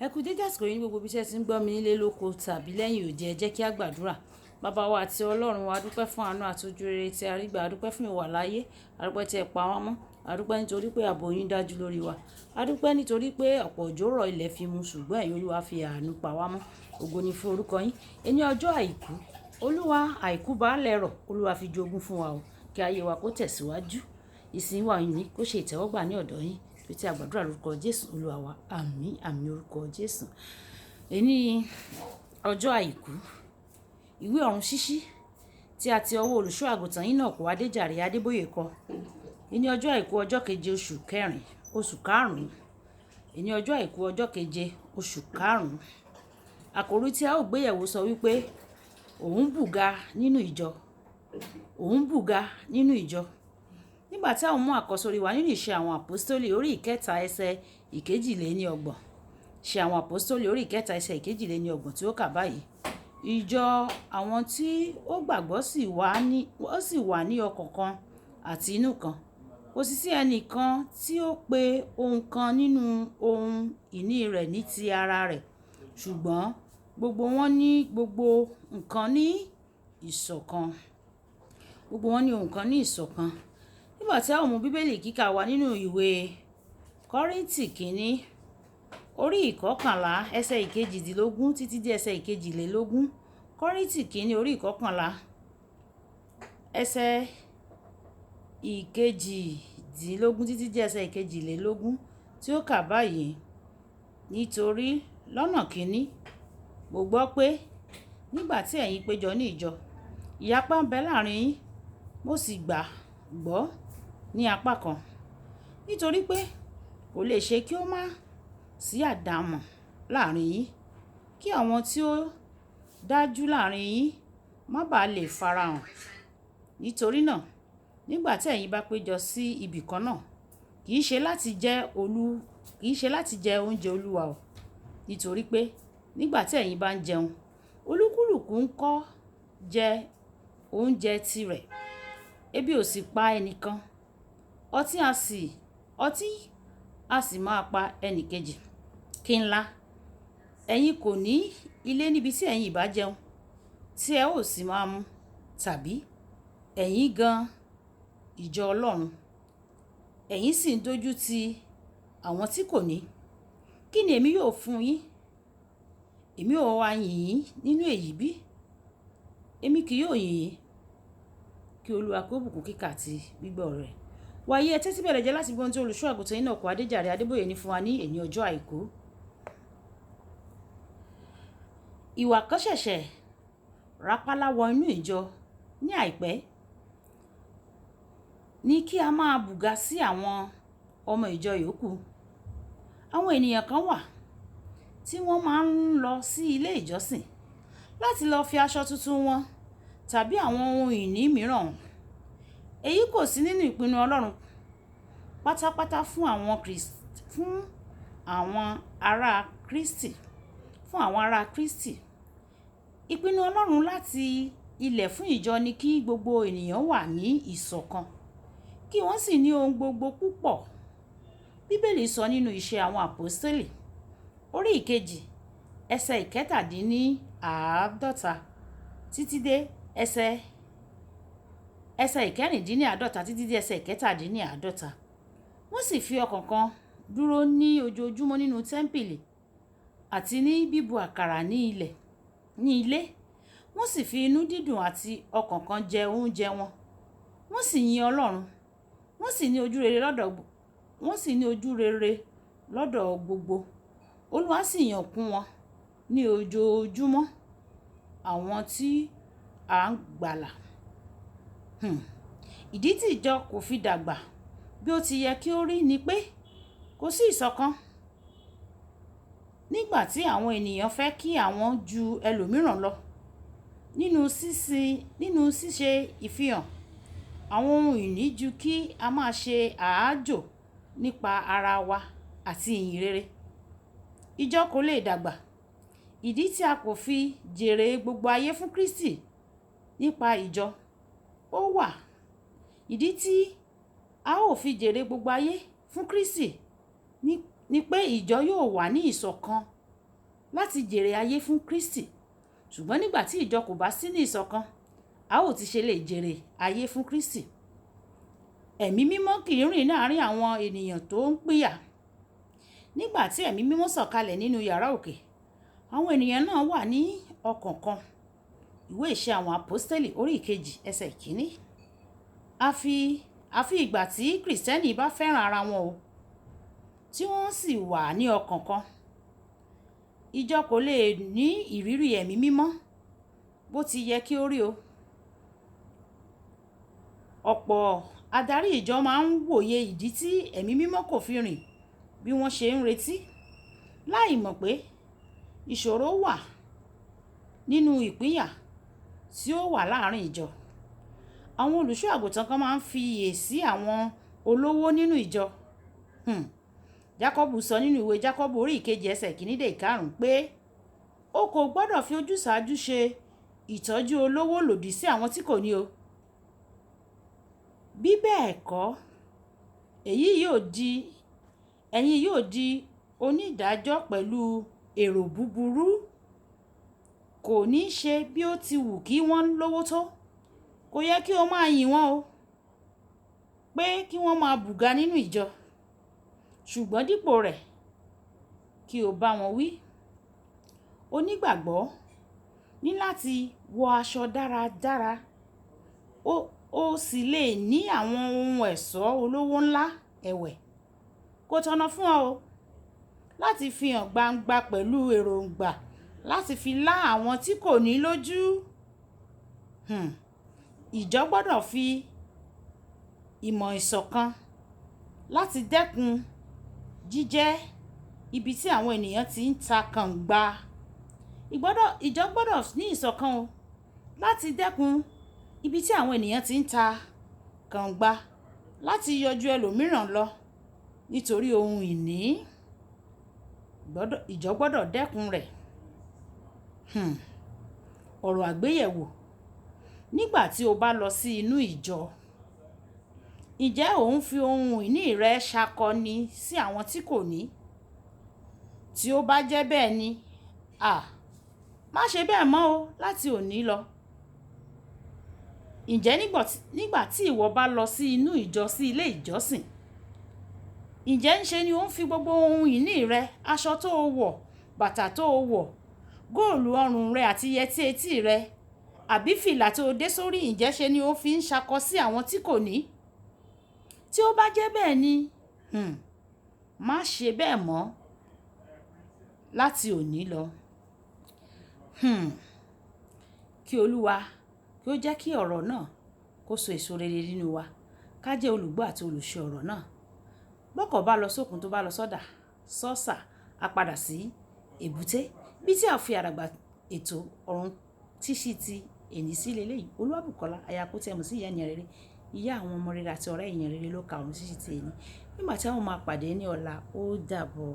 Ẹ kú dédé àsìkò yìí ní gbogbo ibi tí ẹ ti ń gbọ́ mi nílé lóko tàbí lẹ́yìn òde. Ẹ jẹ́ kí a gbàdúrà. Bàbá wa àti Ọlọ́run wa, a dúpẹ́ fún àánú àti ojú rere tí a rí gbà. A dúpẹ́ fún ìwà láyé. A dúpẹ́ tí ẹ pa wá mọ́. A dúpẹ́ nítorí pé ààbò yín dájú lórí wa. A dúpẹ́ nítorí pé ọ̀pọ̀ òjò rọ̀ ilẹ̀ fi mu, ṣùgbọ́n ẹ̀yin Olúwa fi àánú pa wá mọ́. Ògo ni fún orúkọ yín. Ẹni ọjọ́ àìkú, Olúwa àìkú bá lẹ̀ rọ̀, Olúwa fi jogún fún wa o. Kí ayé wa kó tẹ̀síwájú. Ìsìn wa yìí kó ṣe ìtẹ́wọ́gbà ní ọ̀dọ̀ yín. Bí tí a gbàdúrà lórúkọ Jésù Olúwa wa. Àmín, àmín orúkọ Jésù. Ẹni ọjọ́ àìkú, ìwé ọ̀run ṣíṣí tí a ti ọwọ́ olùṣọ́ àgùntàn Enoch Adéjàre Adébóyè kọ. Ní ọjọ́ àìkú ọjọ́ keje oṣù kẹrin, oṣù karùn-ún. Ní ọjọ́ àìkú ọjọ́ keje oṣù karùn-ún. Àkòrí tí a ó gbé yẹ̀wò sọ wípé òun bùgà nínú ìjọ. Òun bùgà nínú ìjọ. Nígbà tí a ó mú àkọ́sórí wa nínú ìṣe àwọn àpọ́stólì orí ìkẹta ẹsẹ̀ ìkejìléníọgbọ̀n. Ìṣe àwọn àpọ́stólì orí ìkẹta ẹsẹ̀ ìkejìléníọgbọ̀n tí ó kà báyìí. Ìjọ àwọn tí ó gbàgbọ́ sì wà ní ọkàn kan àti inú kan. Kò sì sí ẹnìkan tí ó pe ohun kan nínú ohun ìní rẹ̀ ní ti ara rẹ̀, ṣùgbọ́n gbogbo wọn ní gbogbo nǹkan ní ìṣọ̀kan. Gbogbo wọn ní ohun kan ní ìṣọ̀kan. Nígbà tí a ó mú Bíbélì kíkà wa nínú ìwé Kọ́ríńtì kìíní, orí ìkọkànlá ẹsẹ̀ ìkejìdínlógún títí dé ẹsẹ̀ ìkejìlélógún. Kọ́ríńtì kìíní orí ìkọkànlá ẹsẹ̀ ìkejìdínlógún títí dé ẹsẹ̀ ìkejìlélógún tí ó kà báyìí. Nítorí lọ́nà kìíní, mo gbọ́ pé nígbà tí ẹ̀yin péjọ ní ìjọ, ìyapa ń bẹ láàrin yín, mo sì gbàgbọ́ ní apá kan. Nítorí pé kò lè ṣe kí ó má sí àdàmọ̀ láàrin yín, kí àwọn tí ó dájú láàrin yín má bàa lè farahàn. Nítorí náà, nígbà tí ẹ̀yin bá péjọ sí ibi kan náà, kì í ṣe láti jẹ kì í ṣe láti jẹ oúnjẹ Olúwa o. Nítorí pé nígbà tí ẹ̀yin bá ń jẹun, olúkúlùkù ń kọ́ jẹ oúnjẹ tirẹ̀. Ebi ò sì pa ẹni kan. Ọtí a sì máa pa ẹni kejì. Kí ńlá? Ẹ̀yin kò ní ilé níbi tí ẹ̀yin ìbá jẹun, tí ẹ ó sì máa mu, tàbí ẹ̀yin gan ìjọ Ọlọ́run. Ẹ̀yin sì ń dojú ti àwọn tí kò ní. Kí ni èmi yóò fún yín? Èmi ó wá yìn yín nínú èyí bí? Èmi kì yóò yìn yín. Kí Olúwa kó bùkún kíkà àti gbígbọ́ rẹ̀. Wàyí ẹ tẹ́tí bẹ̀rẹ̀ jẹ́ láti gbọ́ ohun tí olùṣọ́ àgùntàn Enoch Adéjàre Adébóyè ní fún wa ní èní ọjọ́ àìkú. Ìwà kan ṣẹ̀ṣẹ̀ rápálá wọ inú ìjọ ní àìpẹ́ ní kí a máa bùgà sí àwọn ọmọ ìjọ yòókù. Àwọn ènìyàn kan wà tí wọ́n máa ń lọ sí ilé ìjọsìn láti lọ fi aṣọ tuntun wọn tàbí àwọn ohun ìní mìíràn. Èyí kò sí nínú ìpinnu Ọlọ́run pátápátá fún àwọn ará Kristi, fún àwọn ará Kristi. Ìpinnu Ọlọ́run láti ilẹ̀ fún ìjọ ni kí gbogbo ènìyàn wà ní ìṣọ̀kan, kí wọ́n sì ní ohun gbogbo púpọ̀. Bíbélì sọ nínú ìṣe àwọn àpọ́stélì orí ìkejì ẹsẹ̀ ìkẹtàdínníàádọ́ta títí dé ẹsẹ̀ ìkẹrìndínláàádọ́ta títí dé ẹsẹ̀ ìkẹtàdínníàádọ́ta. Wọ́n sì fi ọkàn kan dúró ní ojoojúmọ́ nínú tẹ́ḿpìlì àti ní bíbu àkàrà ní ilé. Wọ́n sì fi inú dídùn àti ọkàn kan jẹ oúnjẹ wọn. Wọ́n sì yin Ọlọ́run. Wọ́n sì ní ojú rere lọ́dọ̀, wọ́n sì ní ojú rere lọ́dọ̀ gbogbo. Olúwa sì yàn kún wọn ní ojoojúmọ́ àwọn tí à ń gbàlà. Ìdí tí ìjọ kò fi dàgbà bí ó ti yẹ kí ó rí ni pé kò sí ìṣọ̀kan. Nígbà tí àwọn ènìyàn fẹ́ kí àwọn ju ẹlòmíràn lọ nínú ṣíṣe ìfihàn àwọn ohun ìní ju kí a máa ṣe àájò nípa ara wa àti ìyìn rere. Ìjọ kò lè dàgbà. Ìdí tí a kò fi jèrè gbogbo ayé fún Kristi nípa ìjọ ó wà. Ìdí tí a ó fi jèrè gbogbo ayé fún Kristi ní pé ìjọ yóò wà ní ìṣọ̀kan láti jèrè ayé fún Kristi. Ṣùgbọ́n nígbà tí ìjọ kò bá sí ní ìṣọ̀kan, a ó ti ṣe lè jèrè ayé fún Kristi? Ẹ̀mí Mímọ́ kì í rìn láàrín àwọn ènìyàn tó ń pínyà. Nígbà tí Ẹ̀mí Mímọ́ sọ̀kalẹ̀ nínú yàrá òkè, àwọn ènìyàn náà wà ní ọkàn kan. Ìwé Ìṣe àwọn Àpọ́stélì orí 2 ẹsẹ̀ 1. Àfi ìgbà tí Kristẹni bá fẹ́ràn ara wọn o, tí wọ́n sì wà ní ọkàn kan. Ìjọ kò lè ní ìrírí Ẹ̀mí Mímọ́ bó ti yẹ kí ó rí o. Ọ̀pọ̀ adarí ìjọ máa ń wòye ìdí tí Ẹ̀mí Mímọ́ kò fi rìn bí wọ́n ṣe ń retí, láì mọ̀ pé ìṣòro wà nínú ìpínyà tí ó wà láàrín ìjọ. Àwọn olùṣọ́ àgùntàn kan máa ń fi ìyè sí àwọn olówó nínú ìjọ. Jákọ́bù sọ nínú ìwé Jákọ́bù orí 2 ẹsẹ̀ 1 dé 5 pé o kò gbọdọ̀ fi ojúsàájú ṣe ìtọ́jú olówó lòdì sí àwọn tí kò ní o. Bí bẹ́ẹ̀ kọ́, ẹ̀yin yóò di onídàájọ́ pẹ̀lú èrò búburú. Kò ní ṣe bí ó ti wù kí wọ́n lówó tó. Kò yẹ kí o máa yìn wọ́n o, pé kí wọ́n máa bùgà nínú ìjọ. Ṣùgbọ́n dípò rẹ̀, kí o bá wọn wí. Onígbàgbọ́ ní láti wọ aṣọ dáradára, ó sì lè ní àwọn ohun ẹ̀ṣọ́ olówó ńlá ẹ̀wẹ̀. Kò tọ̀nà fún ọ o láti fi hàn gbangba pẹ̀lú èròǹgbà láti fi lá àwọn tí kò ní lójú. Ìjọ gbọdọ̀ fi ìmọ̀ ìṣọ̀kan láti dẹ́kun jíjẹ́ ibi tí àwọn ènìyàn tí ń ta kàngbá. Ìjọ gbọdọ̀ ní ìṣọ̀kan o láti dẹ́kun ibi tí àwọn ènìyàn tí ń ta kàngbá láti yọjú ẹlòmíràn lọ nítorí ohun ìní. Ìjọ gbọdọ̀ dẹ́kun rẹ̀. Ọ̀rọ̀ àgbéyẹ̀wò. Nígbà tí o bá lọ sí inú ìjọ, ǹjẹ́ ò ń fi ohun ìní rẹ ṣàkọni sí àwọn tí kò ní? Tí ó bá jẹ́ bẹ́ẹ̀ ni, má ṣe bẹ́ẹ̀ mọ́ o láti òní lọ. Ǹjẹ́ nígbà tí ìwọ bá lọ sí inú ìjọ sí ilé ìjọsìn, ǹjẹ́ ń ṣe ni ò ń fi gbogbo ohun ìní rẹ, aṣọ tó wọ̀, bàtà tó wọ̀, góòlù ọrùn rẹ àti yẹtí etí rẹ, àbí fìlà tó dé sórí, ǹjẹ́ ṣe ni ò ń fi ń ṣàkọ sí àwọn tí kò ní? Tí ó bá jẹ́ bẹ́ẹ̀ ni, má ṣe bẹ́ẹ̀ mọ́ láti òní lọ. Kí Olúwa kí ó jẹ́ kí ọ̀rọ̀ náà kó so èso rere nínú wa. Ká jẹ́ olùgbọ́ àti olùṣe ọ̀rọ̀ náà. Bọ́kọ̀ bá lọ sókun tó bá lọ sọ́dà, sọ́sà, a padà sí èbúté. Bí tí a fi àdàgbà ètò ọ̀run tíṣí ti èní sí lé léyìí. Olúwabùkọ́lá, aya Kútẹ̀mù sí ìyá ènìyàn rere, ìyá àwọn ọmọ rere àti ọ̀rẹ́ ènìyàn rere ló ka ọ̀run tíṣí ti èní. Nígbà tí a ó máa pàdé ní ọ̀la, ó dàbọ̀.